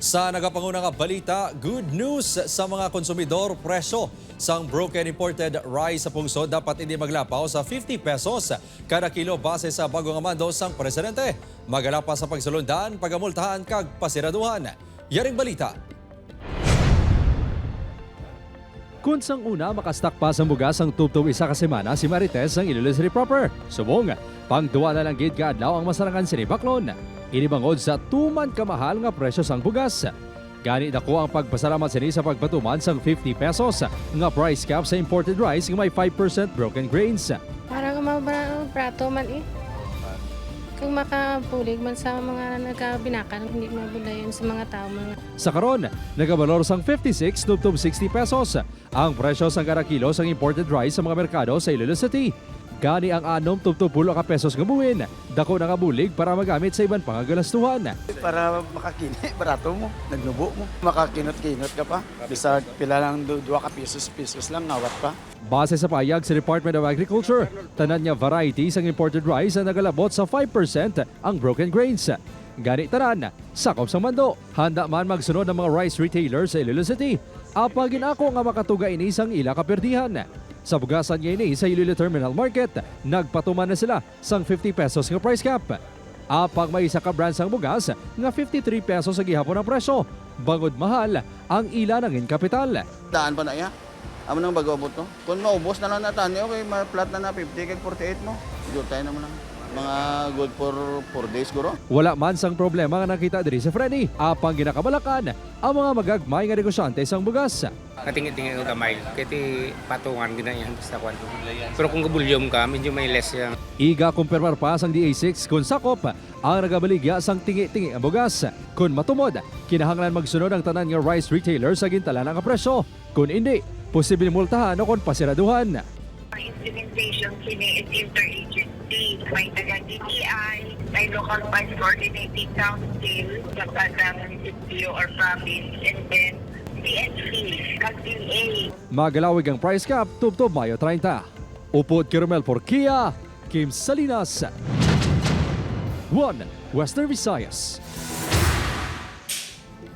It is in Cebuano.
Sa nagapanguna nga balita, good news sa mga konsumidor, presyo sang broken imported rice sa pungsod dapat hindi maglapaw sa 50 pesos kada kilo base sa bagong mando sang presidente. Magalapas sa pagsulundan, pagamultahan kag pasiraduhan. Yaring balita. Kung sang una makastak pa sa bugas ang tubtob isa ka semana si Marites ang Iloilo City proper. Subong, pangduwa na lang gid ka adlaw ang masarangan sini baklon. Ini bangod sa tuman kamahal nga presyo sang bugas. Gani dako ang pagpasalamat sini sa pagpatuman sang 50 pesos nga price cap sa imported rice nga may 5% broken grains. Para nga prato man eh. Kung makabulig man sa mga nagkabinakan, hindi mabulayan sa mga tao mga Sa karon, nagabalor sang 56 tubtob 60 pesos ang presyo sang kada kilo sang imported rice sa mga merkado sa Iloilo City. Gani ang 6 tubtob 10 ka pesos nga buwin, dako na nga bulig para magamit sa iban pang galastuhan. Para makakini, barato mo, nagnubo mo. Makakinot-kinot ka pa. Bisag pila lang 2 ka pesos, pesos lang, ngawat pa. Base sa payag sa Department of Agriculture, tanan nga varieties ang imported rice ang nagalabot sa 5% ang broken grains. Gani tanan, sakop sa mando. Handa man magsunod ng mga rice retailers sa Iloilo City. Apagin ako nga makatuga ini sang ila kaperdihan. Sa bugasan nga ini sa Iloilo Terminal Market, nagpatuman na sila sang 50 pesos nga price cap. Apang may isa ka brand sang bugas nga 53 pesos sa gihapon ang presyo. Bangod mahal ang ila nangin kapital. Daan pa na iya. Amo nang bago abot to. Kung maubos na lang na tani, okay, ma-flat na na 50 kag 48 mo. Good tayo naman lang. Mga good for 4 days guro. Wala man sang problema nga nakita diri sa Freddy. Apang ginakabalakan ang mga magagmay nga negosyante sang bugas. Katingi-tingi ko gamay. Kaya ti patungan gina yan basta kwan. Pero kung gabulyom ka, medyo may less yan. Iga kumpirmar pa sang DA6 kung sakop ang nagabaligya sang tingi-tingi ang bugas. Kung matumod, kinahanglan magsunod ang tanan nga rice retailer sa gintalan nga presyo. Kung hindi, posible multahan o kon pasiraduhan. Ang implementation sini is interagency. May taga DTI, may local price coordinating council sa kada munisipyo or province, and then PNC, kag DA. Magalawig ang price cap tubtob Mayo 30. Upod kay Romel Porquia, Kim Salinas. 1 Western Visayas.